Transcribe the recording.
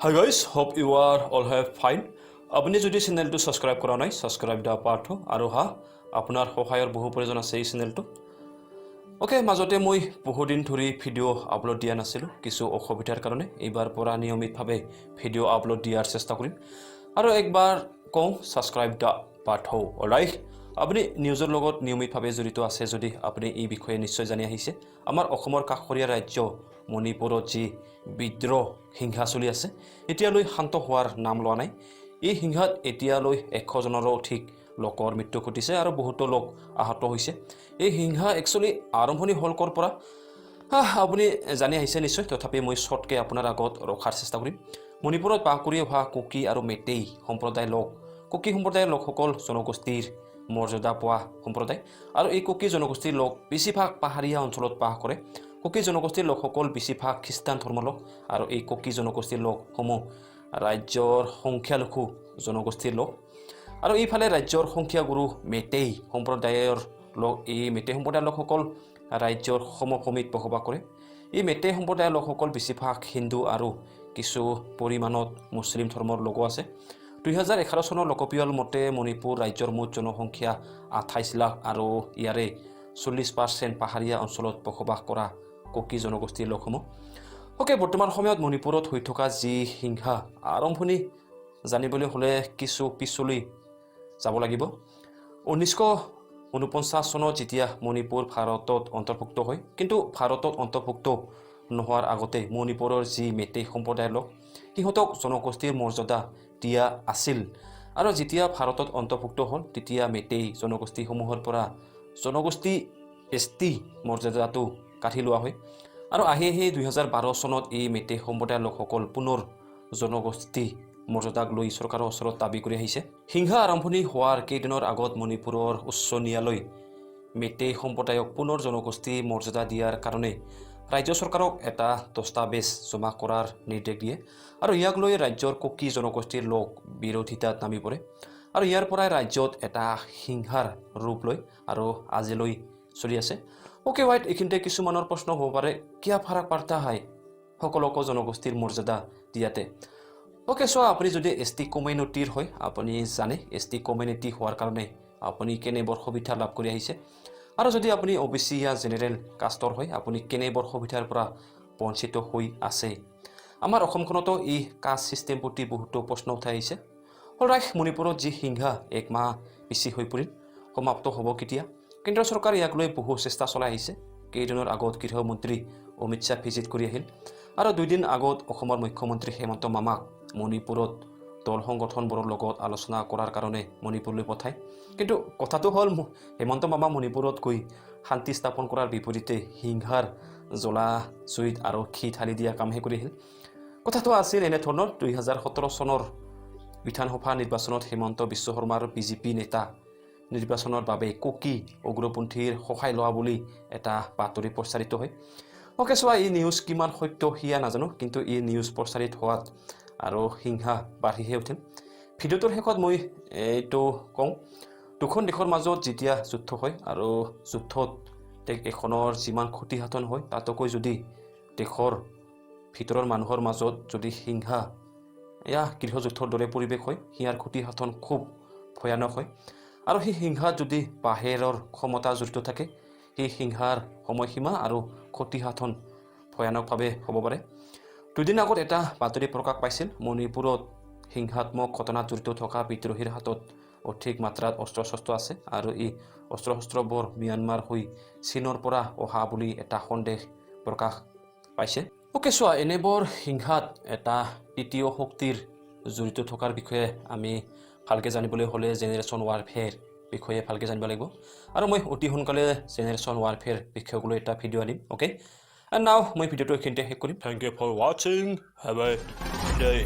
Hi guys, hope you are all have fine. আপুনি যদি চেনেলটো ছাবস্ক্ৰাইব কৰা নাই, ছাবস্ক্ৰাইব the Partha. আৰু হা, আপোনাৰ সহায়ৰ বহু প্ৰয়োজন আছে এই চেনেলটো। অ'কে, মাজতে মই বহুদিন ধৰি ভিডিঅ' আপলোড দিয়া নাছিলোঁ কিছু অসুবিধাৰ কাৰণে। এইবাৰ পৰা নিয়মিতভাৱে ভিডিঅ' আপলোড দিয়াৰ চেষ্টা কৰিম। আৰু একবাৰ কওঁ, ছাবস্ক্ৰাইব the Partha. Alright, আপুনি নিউজৰ লগত নিয়মিতভাৱে জড়িত আছে যদি আপুনি এই বিষয়ে নিশ্চয় জানি আহিছে। আমাৰ অসমৰ কাষৰীয়া ৰাজ্য মণিপুৰত যি বিদ্ৰোহ হিংসা চলি আছে, এতিয়ালৈ শান্ত হোৱাৰ নাম লোৱা নাই। এই হিংসাত এতিয়ালৈ 100 জনৰো অধিক লোকৰ মৃত্যু ঘটিছে আৰু বহুতো লোক আহত হৈছে। এই হিংসা একচুৱেলি আৰম্ভণি হ'ল ক'ৰ পৰা, আপুনি জানি আহিছে নিশ্চয়। তথাপি মই শ্বৰ্টকৈ আপোনাৰ আগত ৰখাৰ চেষ্টা কৰিম। মণিপুৰত বাস কৰি অহা কুকি আৰু মেটেই সম্প্ৰদায়ৰ লোক, কুকি সম্প্ৰদায়ৰ লোকসকল জনগোষ্ঠীৰ মৰ্যাদা পোৱা সম্প্ৰদায় আৰু এই কুকি জনগোষ্ঠীৰ লোক বেছিভাগ পাহাৰীয়া অঞ্চলত বাস কৰে। কুকি জনগোষ্ঠীৰ লোকসকল বেছিভাগ খ্ৰীষ্টান ধৰ্মৰ লোক আৰু এই কুকি জনগোষ্ঠীৰ লোকসমূহ ৰাজ্যৰ সংখ্যালঘু জনগোষ্ঠীৰ লোক। আৰু এইফালে ৰাজ্যৰ সংখ্যাগুৰু মেটেই সম্প্ৰদায়ৰ লোক, এই মেটেই সম্প্ৰদায়ৰ লোকসকল ৰাজ্যৰ সমভূমিত বসবাস কৰে। এই মেটেই সম্প্ৰদায়ৰ লোকসকল বেছিভাগ হিন্দু আৰু কিছু পৰিমাণত মুছলিম ধৰ্মৰ লোকো আছে। 2011 চনৰ লোকপিয়ল মতে মণিপুৰ ৰাজ্যৰ মুঠ জনসংখ্যা 28 লাখ আৰু ইয়াৰে 40% পাহাৰীয়া অঞ্চলত বসবাস কৰা কুকি জনগোষ্ঠীৰ লোকসমূহ। অ'কে, বৰ্তমান সময়ত মণিপুৰত হৈ থকা যি হিংসা, আৰম্ভণি জানিবলৈ হ'লে কিছু পিছলৈ যাব লাগিব। 1949 চনত যেতিয়া মণিপুৰ ভাৰতত অন্তৰ্ভুক্ত হয়, কিন্তু ভাৰতত অন্তৰ্ভুক্ত নোহোৱাৰ আগতে মণিপুৰৰ যি মেটেই সম্প্ৰদায়ৰ লোক, সিহঁতক জনগোষ্ঠীৰ মৰ্যাদা দিয়া আছিল। আৰু যেতিয়া ভাৰতত অন্তৰ্ভুক্ত হ'ল, তেতিয়া মেটেই জনগোষ্ঠীসমূহৰ পৰা জনগোষ্ঠী এছ টি মৰ্যাদাটো কাঢ়ি লোৱা হয়। আৰু আহি আহি 2012 চনত এই মেটেই সম্প্ৰদায়ৰ লোকসকল পুনৰ জনগোষ্ঠী মৰ্যাদাক লৈ চৰকাৰৰ ওচৰত দাবী কৰি আহিছে। হিংসা আৰম্ভণি হোৱাৰ কেইদিনৰ আগত মণিপুৰৰ উচ্চ ন্যায়ালয় মেটেই সম্প্ৰদায়ক পুনৰ জনগোষ্ঠী মৰ্যাদা দিয়াৰ কাৰণে ৰাজ্য চৰকাৰক এটা দস্তাবেজ জমা কৰাৰ নিৰ্দেশ দিয়ে। আৰু ইয়াক লৈ ৰাজ্যৰ কুকি জনগোষ্ঠীৰ লোক বিৰোধিতাত নামি পৰে আৰু ইয়াৰ পৰাই ৰাজ্যত এটা হিংসাৰ ৰূপ লয় আৰু আজিলৈ চলি আছে। অ'কে, ৱেইট, এইখিনিতে কিছুমানৰ প্ৰশ্ন হ'ব পাৰে, क्या फरक पड़ता है সকলোকো জনগোষ্ঠীৰ মৰ্যাদা দিয়াতে? অ'কে, চোৱা, আপুনি যদি এছ টি কমিউনিটিৰ হয়, আপুনি জানে এছ টি কমিউনিটি হোৱাৰ কাৰণে আপুনি কেনেবোৰ সুবিধা লাভ কৰি আহিছে। আৰু যদি আপুনি অ' বি চি ইয়া জেনেৰেল কাষ্টৰ হয়, আপুনি কেনেবোৰ সুবিধাৰ পৰা বঞ্চিত হৈ আছে। আমাৰ অসমখনতো এই কাষ্ট ছিষ্টেম প্ৰতি বহুতো প্ৰশ্ন উঠাই আহিছে। অলৰাইট, মণিপুৰত যি হিংসা এক মাহ বেছি হৈ পৰিল, সমাপ্ত হ'ব কেতিয়া? কেন্দ্ৰ চৰকাৰে ইয়াক লৈ বহু চেষ্টা চলাই আহিছে। কেইদিনৰ আগত গৃহমন্ত্ৰী অমিত শ্বাহ ভিজিট কৰি আহিল আৰু দুদিন আগত অসমৰ মুখ্যমন্ত্ৰী হেমন্ত মামাক মণিপুৰত দল সংগঠনবোৰৰ লগত আলোচনা কৰাৰ কাৰণে মণিপুৰলৈ পঠায়। কিন্তু কথাটো হ'ল, হেমন্ত মামা মণিপুৰত গৈ শান্তি স্থাপন কৰাৰ বিপৰীতে হিংসাৰ জ্বলা জুইত আৰু ঘি ঢালি দিয়া কামহে কৰি আহিল। কথাটো আছিল এনেধৰণৰ, 2017 চনৰ বিধানসভা নিৰ্বাচনত হিমন্ত বিশ্ব শৰ্মাৰ বিজেপি নেতা নিৰ্বাচনৰ বাবে কুকি উগ্ৰপন্থীৰ সহায় লোৱা বুলি এটা বাতৰি প্ৰচাৰিত হয়। অ'কে, চোৱা, এই নিউজ কিমান সত্য সেয়া নাজানো, কিন্তু এই নিউজ প্ৰচাৰিত হোৱাত আৰু হিংসা বাঢ়িহে উঠিল। ভিডিঅ'টোৰ শেষত মই এইটো কওঁ, দুখন দেশৰ মাজত যেতিয়া যুদ্ধ হয় আৰু যুদ্ধত দেশ এখনৰ যিমান ক্ষতি সাধন হয়, তাতোকৈ যদি দেশৰ ভিতৰৰ মানুহৰ মাজত যদি হিংসা, এয়া গৃহযুদ্ধৰ দৰে পৰিৱেশ হয়, ইয়াৰ ক্ষতি সাধন খুব ভয়ানক হয়। আৰু সেই হিংসাত যদি বাহিৰৰ ক্ষমতা জড়িত থাকে, সেই হিংসাৰ সময়সীমা আৰু ক্ষতি সাধন ভয়ানকভাৱে হ'ব পাৰে। দুদিন আগত এটা বাতৰি প্ৰকাশ পাইছিল, মণিপুৰত হিংসাত্মক ঘটনাত জড়িত থকা বিদ্ৰোহীৰ হাতত অধিক মাত্ৰাত অস্ত্ৰ শস্ত্ৰ আছে আৰু এই অস্ত্ৰ শস্ত্ৰবোৰ ম্যানমাৰ হৈ চীনৰ পৰা অহা বুলি এটা সন্দেহ প্ৰকাশ পাইছে। অ'কে, চোৱা, এনেবোৰ হিংসাত এটা তৃতীয় শক্তিৰ জড়িত থকাৰ বিষয়ে আমি ভালকৈ জানিবলৈ হ'লে জেনেৰেশ্যন ৱাৰফেয়াৰ বিষয়ে ভালকৈ জানিব লাগিব। আৰু মই অতি সোনকালে জেনেৰেশ্যন ৱাৰফেয়াৰ বিষয়ক লৈ এটা ভিডিঅ' আনিম। অ'কে, এণ্ড নাও মই ভিডিঅ'টো এইখিনিতে শেষ কৰিম। Thank you for watching. Have a day.